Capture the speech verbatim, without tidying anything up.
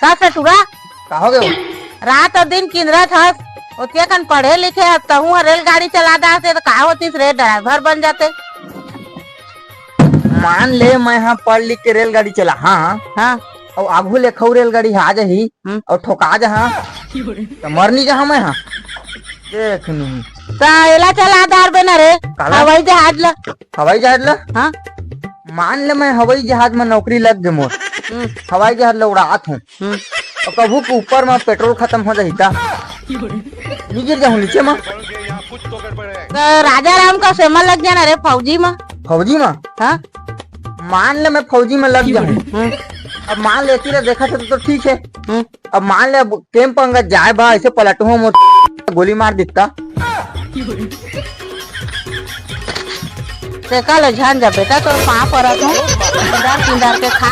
का ससुरा? का हो गयो? रात अउ दिन किंदरत हस, ओतिया कन पढ़े लिखे हस, तहूं ह रेलगाड़ी चला डारते त का होतिस रे, ड्राइवर बन जाते। मान ले मैं हा पढ़ लिख के रेलगाड़ी चला, हाँ, हाँ। अउ आघू ले खऊ रेलगाड़ी हा आ जाही, हम्म। अउ ठोका जाहा, त मर नी जाहा मैं हा। देख नहीं। त एला चला डारबे ना रे, काला? हवाई जहाज ला। हवाई जहाज ला? हाँ। मान ले मैं हवाई जहाज में नौकरी लग गे मोर, हम्म। हवाई जहाज ला उड़ात हूँ, हम्म। अउ कभू के ऊपर में पेट्रोल खतम हो जाही त नी गिर जाहूँ नीचे में। त राजा राम का सेमा लग जाना रे फौजी में। फौजी में? हाँ। मान ले मैं फौजी में लग जाहूँ। हम्म। अब मान ले, एती ला देखा था तो, तो ठीक है। हम्म। अब मान ले, अब कैंप अंगत जाए बा, ऐसे पलटहूँ, मोर गोली मार देता। तेका ले झन जा बेटा, तोर पाँव परत हूँ, किंदर किंदर के खा।